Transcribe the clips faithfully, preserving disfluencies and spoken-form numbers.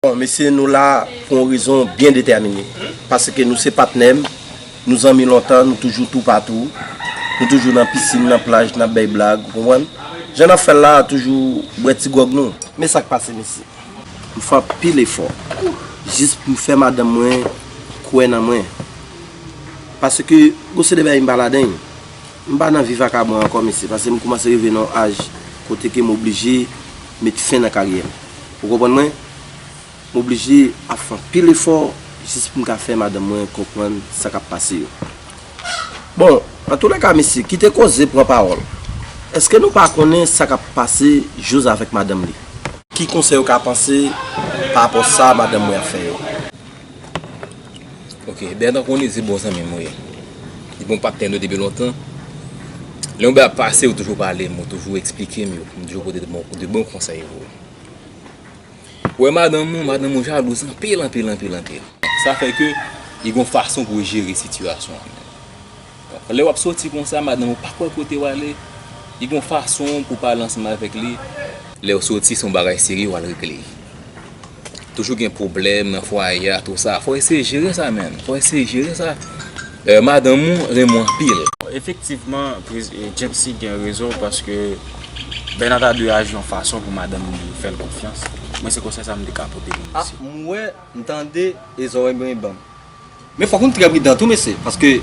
Bon, mesye, nou la pou yon rezon byen detèmine. Paske nou se patnè m, nou zanmi lontan, nou toujou toupatou. Nou toujou nan pisin, nan plaj, n ap bay blag, ou konprann? Jan n ap fè l la, toujou bwè ti gwòg nou. Men sa k pase, mesye. M fè anpil efò. Jis pou m fè madanm mwen kwè nan mwen. Paske, gon seri de bagay m pa ladan l. M pa nan vi vakabon ankò, mesye, paske m koumanse rive nan yon aj kote ke m oblije met fen nan karyè m. Ou konprann mwen? M oblije ap fè anpil efò jis pou m ka fè madanm mwen konprann sa k ap pase yo. Bon, antoulèka, mesye, kite koze pran pawòl. Èske nou pa konnen sa k ap pase Jose avèk madanm li? Ki konsèy ou ka panse pa rapò sa madanm mwen ap fè yo? Ok, Bènan konnen se bon zanmi m ou ye. Li bon patnè nou depi lontan. Lè yon bagay ap pase, ou toujou pale m, ou toujou eksplike m yo, m toujou pote de bon, de bon konsèy pou ou. Ou wè madanm ou, madanm ou jalouz anpil, anpil, anpil, anpil. Sa fè ke li gon fason pou jere sitiyasyon an. Donk, lè w ap soti konsa, madanm ou pa kwè kote w ale, li gon fason pou pale ansanm avèk li. Lè w soti, se yon bagay serye w al regle. Toujou gen pwoblèm nan fwaye a, tou sa. Fò w eseye jere sa, menn. Fò w eseye jere sa. Euh, madanm ou renmen w anpil. Efektivman, James gen rezon paske Bèna ta dwe aji yon fason pou madanm li fè l konfyans. Mwen, se konsèy sa m te ka pote pou misye. M wè, m tande, e zòrèy mwen ban m. Men fòk nou trè pridan tou, mesye, paske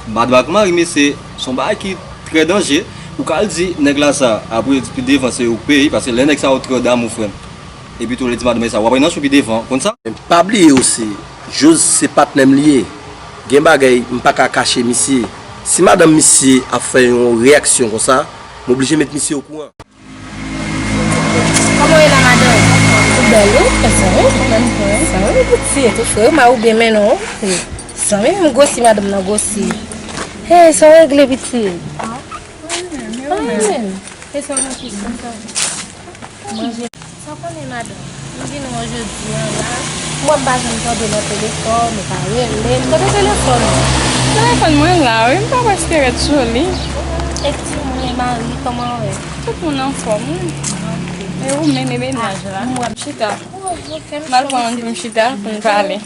madanm ak mari, mesye, se yon bagay ki trè danje. Ou ka al di nèg la sa, apre pi devan se ou k peye, paske lè nèg sa yo trè damou, frè m. Epi tou lè di madanm sa, w ap nan chou pi devan, konn sa? Men pa bliye osi, Jose se patnè m li ye. Gen bagay m pa ka kache misye. Si madanm misye ap fè yon reyaksyon konsa, m oblije met misye okouran. Kòman w ye la, madanm? Ou bèl wi, zanmi. Zanmi, pitit, ou fre, ou ma ou byen men non. Zanmi, m gwosi, madanm nan gwosi. Hey, sa w regle, pitit? Mwen menm. E sa w nan kich konsa? Manje. Sa w konnen, madanm? M vin wè w jodi a la. M wè m pa janm tande w nan telefòn, ou pa rele m. Kote telefòn ou? Telefòn mwen la wi, m pa prèske ret sou li. E timoun e mari, kòman w ye? Tout moun anfòm wi. E ou menm e mennaj la? M wè m chita. M al pran youn pou m chita, pou n pale.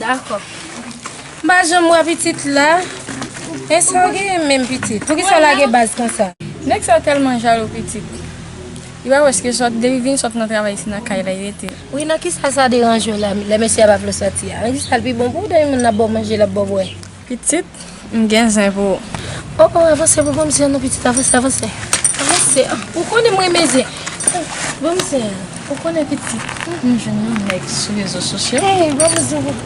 Dakò. M pa janm wè pitit la. E sa w genyen menm pitit? Poukisa w lage baz konsa? Nèg sa tèlman jalou pitit. Li pa wè si ke sòt, depi vin sòt nan travay se nan kay la li rete. Wi, nan kisa sa deranje w la, lè mesye a pa vle w sòti a? Nan kisa l pi bon pou w, depi moun nan ap ba w manje, l ap ba w bwè? Pitit, m gen zen pou ou. Oh, oh, avanse pou ban m zen an non, pitit, avanse, avanse. Avanse. Ah, ou konnen m renmen zen. Ah, ban m zen an. Ou konnen pitit, m jwenn yon nèg sou rezo sosyo. Hey, ban m zen an.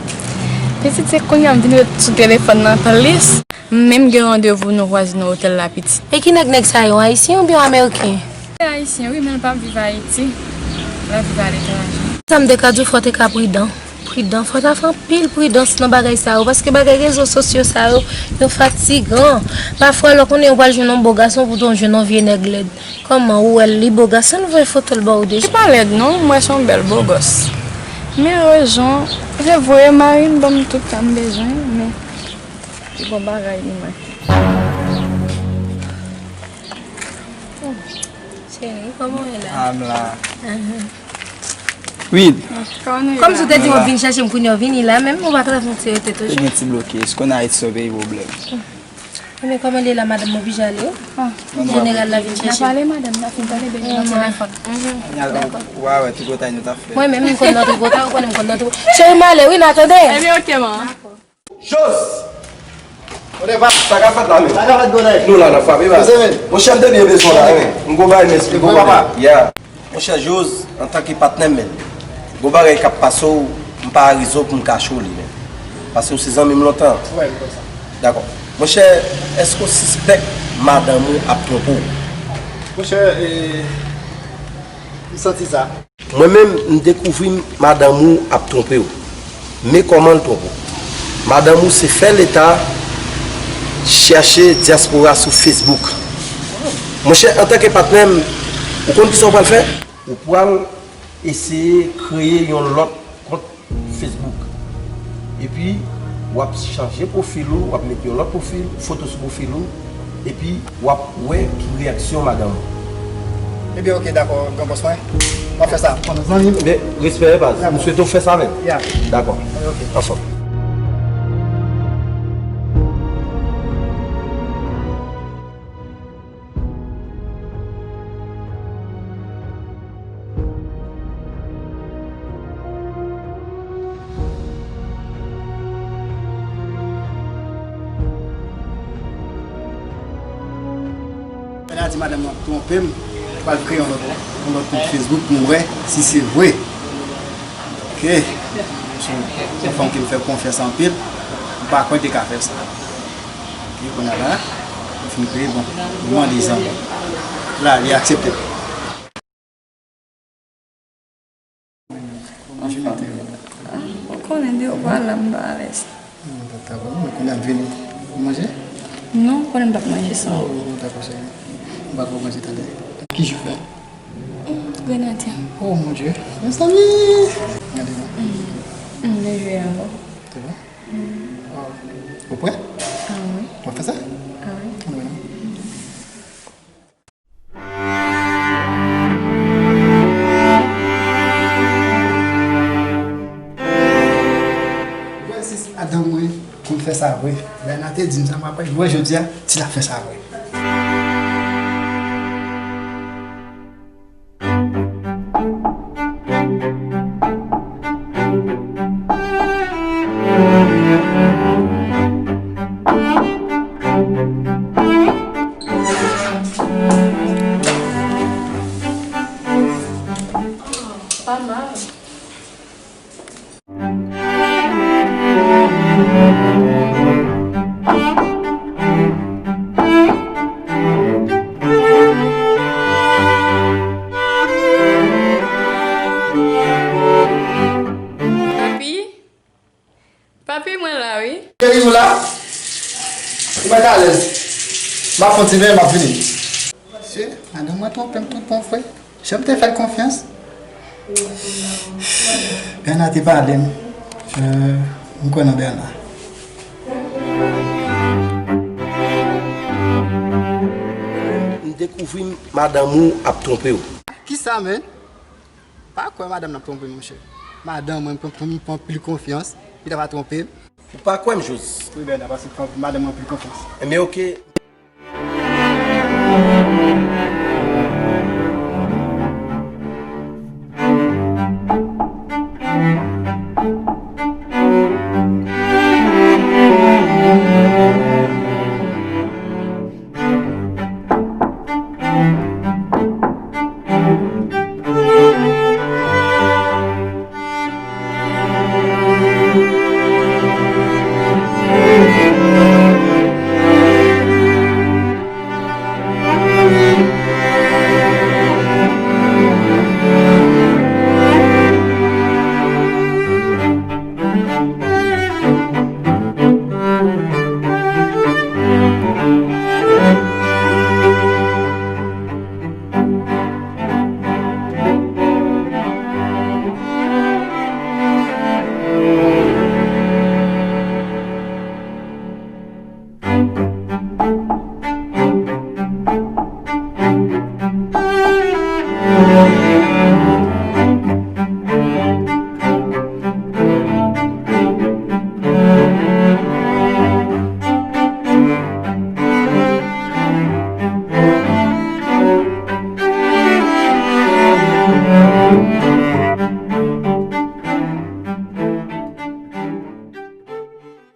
Pitit, se kounye a m vin ret sou telefòn nan plis. M menm gen randevou nou kwaze nan otèl la, pitit. E ki nèg nèg sa yo, ayisyen oubyen ameriken? Se ayisyen wi, men l pa viv Ayiti. L ap viv aletranje. Sa m te ka di w, fò w te ka pridan. Pridan, fò w ta fè anpil pridans nan bagay sa yo, paske bagay rezo sosyo sa yo, yo fatigan. Pafwa, lè w konnen ou pral jwenn yon bo gason, poutan w jwenn yon vye nèg lèd. Kòman, ou wè l, li bo gason, l voye foto l ba w deja? Li pa lèd non, m wè se yon bèl bo gòs. Men rezon, se vre mari m ban m tout sa m bezwen, men li gon bagay li manke. Cheri, kòman w ye la? Ah, m la. Wi. Kòm si w te di w ap vin chèche m kounye a, w vini la menm, ou pa ka fè ti rete toujou. Te gen ti blokis. Kounye a Ayiti se yon peyi pwoblèm. Ebyen, kòman l ye la, madanm? M oblije ale wi. Jeneral la vin chèche m. N a pale, madanm, n a fin pale depi nan telefòn. Dakò. Wa wè tripotay nou t ap fè. Mwen menm, m konn nan tripotay, ou konnen m konn nan tripotay. Cheri, m ale wi, n a tande. Ebyen, oke, manman. Dakò. Jose! Sa k ap fèt la menm? Sa k ap fèt, Bonèt? Nou la, n ap frape baz. Monchè, m te byen bezwen w la, wi. M gon bagay m esplike w, papa. Yeah. Monchè Jose, antanke patnè m, menn, gon bagay k ap pase w, m pa rezon pou m kache w li, menn. Paske w se zanmi m lontan. Dakò. Monchè, èske w sispèk madanm ou ap twonpe w? Monchè, e, m santi sa. Mwen menm, m dekouvri madanm ou ap twonpe w. Men kòman l twonpe w. Madanm ou se fè leta chèche dyaspora sou Facebook. Monchè, antanke patnè m, ou konn kisa w pral fè? Ou pral eseye kreye yon lòt kont Facebook. Epi, w ap chanje pwofil ou, w ap met yon lòt pwofil, foto sou pwofil ou, epi w ap wè ki reyaksyon madanm ou. Ebyen, oke, dakò, gran bòs mwen. M ap fè sa. Konnen zanmi m. Men, respè, baz. M swete w fè sa menm. Ya. Dakò. Ok. Ansanm. Bèna di madanm nan ap twonpe m, pral kreye yon lòt, yon lòt kont Facebook pou m wè si se vre. Ok. Se yon fanm ke m fè konfyans anpil, m pa kwè l te ka fè sa. Ok, kounye a la, m fin kreye, bon, m mande zanmi. La, li aksepte. Ou konnen depi w pa la, m pa alèz. Mwen konnen ap vini. Ou manje? Non, ou konnen m p ap manje san ou. Oh, dakò, cheri. M pa twò manje tande. Ki jou fè? Grenadye. Oh, mon Dieu. Mezanmi! Gade non. M vle jwe avè w. Se vre? Oh. Ou prè? Ah wi. W ap fè sa? Ah wi. Ann wè non. Wè si se madanm mwen konn fè sa vre. Bèna te di m sa, m ap wè jodi a si l ap fè sa vre. Pa mal. Papi? Papi, mwen la, wi. Cheri, ou la? Ou mèt alèz. M ap fè yon ti benyen, m ap vini. Mesye, madanm mwen twonpe m tout bon vre. Jan m te fè l konfyans. Bèna te pale m. Je, m kwè nan Bèna. M dekouvri madanm ou ap twonpe w. Kisa, menn? Pa kwè madanm nan ap twonpe m, monchè. Madanm mwen, m pran, m pran anpil konfyans, li ta va twonpe m. Ou pa kwè m, Jozis? Wi, Bèna, paske m pran madanm mwen anpil konfyans. Enben, oke.